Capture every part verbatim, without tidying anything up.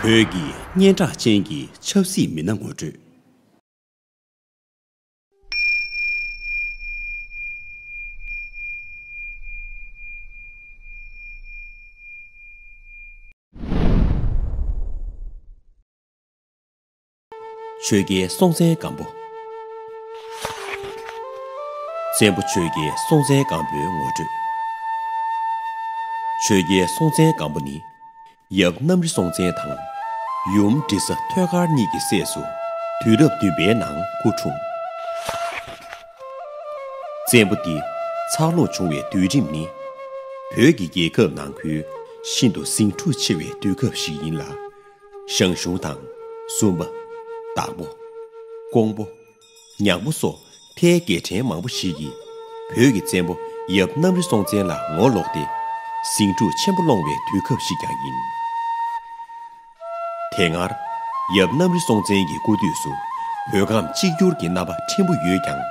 བོད་ཀྱི་སྙན་གྲགས་ཅན་གྱི་ཆབ་སྲིད་མི་སྣ་ངོ་སྤྲོད། ཆོས་རྒྱལ་སྲོང་བཙན་སྒམ་པོ། བཙན་པོ་ཆོས་རྒྱལ་སྲོང་བཙན་སྒམ་པོའི་ངོ་སྤྲོད། ཆོས་རྒྱལ་སྲོང་བཙན་སྒམ་པོ་ནི། ཡབ་གནམ་རི་སྲོང་བཙན་དང་། ཡུམ་འབྲི་ས་ཐོད་དཀར་གཉིས་ཀྱི་སྲས་སུ་དུས་རབས་བདུན་པའི་ནང་སྐུ་འཁྲུངས། བཙན་པོ་འདི་འཚར་ལོངས་བྱུང་བའི་དུས་རིམ་ནི། བོད་ཀྱི་རྒྱལ་ཁབ་ནང་ཁུལ་ཤིན་ཏུ་ཟིང་འཁྲུག་ཆེ་བའི་དུས་སྐབས་ཤིག་ཡིན་ལ། ཞང་ཞུང་དང་། སུམ་པ། དྭགས་པོ། ཀོང་པོ། ཉང་པོ་སོགས་ཕའི་རྒྱལ་ཕྲན་མང་པོ་ཞིག་གིས་བོད་ཀྱི་བཙན་པོ་ཡབ་གནམ་རི་སྲོང་བཙན་ལ་ངོ་ལོག་སྟེ། ཟིང་འཁྲུག་ཆེན་པོ་སློང་བའི་དུས་སྐབས་ཤིག་ཀྱང་ཡིན། དེ་སྔར་ཡབ་གནམ་རི་སྲོང་བཙན་གྱི་སྐུ་དུས་སུ་བོད་ཁམས་གཅིག་གྱུར་གྱི་རྣམ་པ་ཕྲན་བུ་ཡོད་ཀྱང་།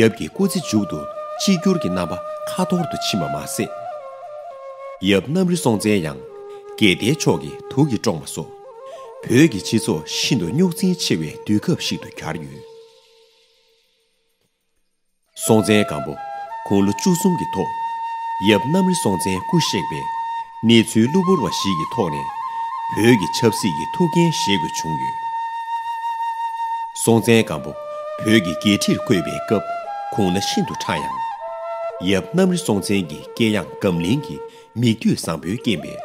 ཡབ་ཀྱི་སྐུ་ཚེ་མཇུག་ཏུ་གཅིག་གྱུར་གྱི་རྣམ་པ་ཁ་ཐོར་དུ་ཕྱིན་པ་མ་ཟད། ཡབ་གནམ་རི་སྲོང་བཙན་ཡང་རྒྱལ་བསྟན་ཕྱོགས་ཀྱི་དུག་གིས་བཀྲོངས་པ་སོགས། བོད་ཀྱི་སྤྱི་ཚོགས་ཤིན་ཏུ་རྙོག་འཛིང་ཆེ་བའི་དུས་སྐབས་ཤིག་ཏུ་གྱར་ཡོད། སྲོང་བཙན་སྒམ་པོ་དགུང་ལོ་བཅུ་གསུམ་གྱི་ཐོག་ཡབ་གནམ་རི་སྲོང་བཙན་སྐུ་གཤེགས་པས། གནས་ཚུལ་གློ་བུར་བ་ཞིག་གི་ཐོག་ནས་བོད་ཀྱི་ཆབ་སྲིད་ཀྱི་ཐུགས་འགན་བཞེས་དགོས་བྱུང་ཡོད། སྲོང་བཙན་སྒམ་པོ་བོད་ཀྱི་རྒྱལ་ཁྲིར་བསྐོས་པའི་སྐབས་གུང་ན་ཤིན་ཏུ་ཕྲ་ཡང་། ཡབ་གནམ་རི་སྲོང་བཙན་གྱི་དཀྱེལ་ཡངས་སྒམ་བརླིང་གི་མིག་ལྟོས་བཟང་པོའི་རྐྱེན་པས།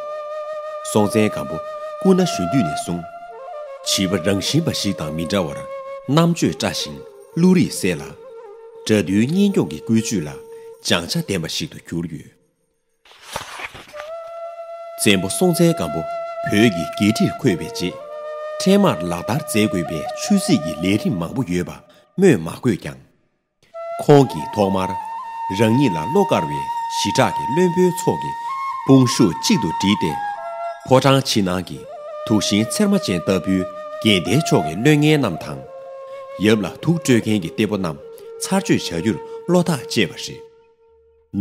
སྲོང་བཙན་སྒམ་པོ་སྐུ་ན་གཞོན་དུས་ནས་བཟུང་། བྱིས་པ་རང་བཞིན་པ་ཞིག་དང་མི་འདྲ་བར་རྣམ་དཔྱོད་བཀྲ་ཞིང་བློ་རིག་གསལ་ལ། དགྲ་འདུལ་གཉེན་སྐྱོང་གི་ཀུན་སྤྱོད་ལ་བྱང་ཆ་ལྡན་པ་ཞིག་ཏུ་གྱུར་ཡོད། བཙན་པོ་སྲོང་བཙན་སྒམ་པོ་བོད་ཀྱི་རྒྱལ་ཁྲིར་བསྐོས་པའི་རྗེས། འཕྲལ་མར་ལག་བསྟར་མཛད་དགོས་པའི་ཆོས་སྲིད་ཀྱི་ལས་རིམ་མང་པོ་ཡོད་པ་སྨོས་མ་དགོས་ཀྱང་། ཁོང་གིས་ཐོག་མར་རང་ཉིད་ལ་བློ་དཀར་བའི་ཞི་དྲག་གི་བློན་པོའི་ཚོགས་ཀྱི་དཔུང་ཤུགས་གཅིག་ཏུ་བསྒྲིལ་ཏེ། ཕོ་བྲང་ཕྱི་ནང་གི་དུག་ཤིང་ཚེར་མ་ཅན་ལྟ་བུའི་རྒྱལ་བསྟན་ཕྱོགས་ཀྱི་བློན་ངན་རྣམས་དང་། ཡབ་ལ་དུག་སྤྲོད་མཁན་གྱི་གཏེ་པོ་རྣམས་ཚར་གཅོད་བྱ་རྒྱུར་བློ་ཐག་བཅད་པ་རེད།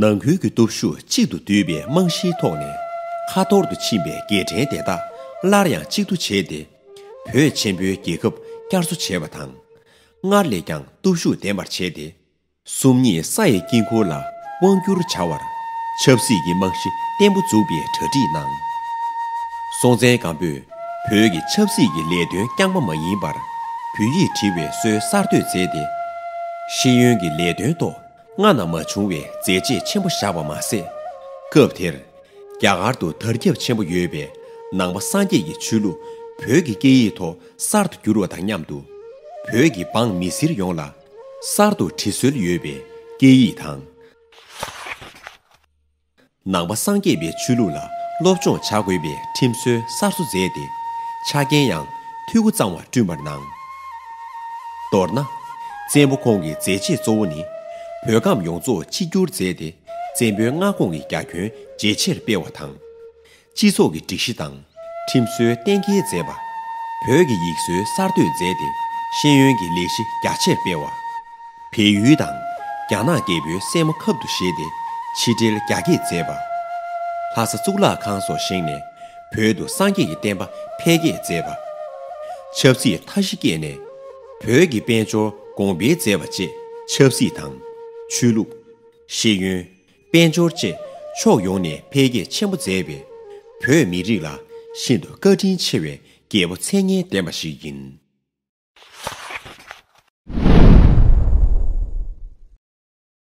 ནང་ཁུལ་གྱི་སྟོབས་ཤུགས་གཅིག་ཏུ་བསྡུས་པའི་རྨང་གཞིའི་ཐོག་ནས་ཁ་ཐོར་དུ་ཕྱིན་པའི་རྒྱལ་ཕྲན་དེ་དག་སླར་ཡང་གཅིག་ཏུ་བྱས་ཏེ། བོད་ཆེན་པོའི་རྒྱལ་ཁབ་བསྐྱར་གསོ་བྱས་པ་དང་། སྔར་ལས་ཀྱང་སྟོབས་ཤུགས་ལྡན་པར་བྱས་ཏེ། སུམ་གཉིས་ས་ཡི་དཀྱིལ་འཁོར་ལ་དབང་བསྒྱུར་བྱ་བར་ཆབ་སྲིད་ཀྱི་རྨང་གཞི་བརྟན་པོ་འཛུགས་པའི་གྲ་སྒྲིག་གནང་། སྲོང་བཙན་སྒམ་པོས་བོད་ཀྱི་ཆབ་སྲིད་ཀྱི་ལས་དོན་རྐྱང་པ་མ་ཡིན་པར། བོད་ཡིག་འབྲི་བའི་སྲོལ་གསར་གཏོད་མཛད་དེ། ཤེས་ཡོན་གྱི་ལས་དོན་ཐོག་སྔ་ན་མ་བྱུང་བའི་མཛད་རྗེས་ཆེན་པོ་བཞག་པ་མ་ཟད། སྐབས་དེར་རྒྱ་གར་དུ་དར་ཁྱབ་ཆེན་པོ་ཡོད་པའི་ནང་པ་སངས་རྒྱས་ཀྱི་ཆོས་ལུགས་བོད་ཀྱི་སྐད་ཡིག་ཐོག་གསར་དུ་བསྒྱུར་བ་དང་མཉམ་དུ། བོད་ཀྱི་འབངས་མི་སེར་ཡོངས་ལ་གསར་དུ་འབྲི་སྲོལ་ཡོད་པའི་སྐད་ཡིག་དང་། ནང་པ་སངས་རྒྱས་པའི་ཆོས་ལུགས་ལ་སློབ་སྦྱོང་བྱ་དགོས་པའི་ཁྲིམས་སྲོལ་གསར་བཟོ་མཛད་དེ། ཆ་རྐྱེན་ཡང་འཐུས་སྒོ་གཙང་བ་བསྐྲུན་པར་གནང་། མདོར་ན། བཙན་པོ་ཁོང་གི་མཛད་རྗེས་གཙོ་བོ་ནི། བོད་ཁམས་ཡོངས་རྫོགས་གཅིག་གྱུར་མཛད་དེ། བཙན་པོའི་མངའ་ཁོངས་ཀྱི་རྒྱ་ཁྱོན་ཇེ་ཆེར་སྤེལ་བ་དང་། སྤྱི་ཚོགས་ཀྱི་སྒྲིག་གཞི་དང་། ཁྲིམས་སྲོལ་གཏན་འཁེལ་མཛད་པ། བོད་ཀྱི་ཡིག་སྲོལ་གསར་གཏོད་མཛད་དེ། ཤེས་ཡོན་གྱི་ལས་གཞི་རྒྱ་ཆེར་སྤེལ་བ། བལ་ཡུལ་དང་རྒྱ་ནག་རྒྱལ་པོའི་སྲས་མོ་ཁབ་ཏུ་བཞེས་ཏེ། ཕྱི་འབྲེལ་རྒྱ་སྐྱེད་མཛད་པ། ལྷ་ས་གཙུག་ལག་ཁང་སོགས་བཞེངས་ནས་བོད་དུ་སངས་རྒྱས་ཀྱི་བསྟན་པ་འཕེལ་རྒྱས་མཛད་པ། ཆབ་སྲིད་ཐབས་ཤེས་བསྐྱེད་ནས་བོད་ཀྱི་དཔལ་འབྱོར་གོང་འཕེལ་མཛད་པ་བཅས་ཆབ་སྲིད་དང་། ཆོས་ལུགས། ཤེས་ཡོན། དཔལ་འབྱོར་བཅས་ཕྱོགས་ཡོངས་ནས་འཕེལ་རྒྱས་ཆེན་པོ་མཛད་པས། བོད་མི་རིགས་ལ་ཤིན་ཏུ་བཀའ་དྲིན་ཆེ་བའི་རྒྱལ་པོ་མཚན་སྙན་ལྡན་པ་ཞིག་ཡིན།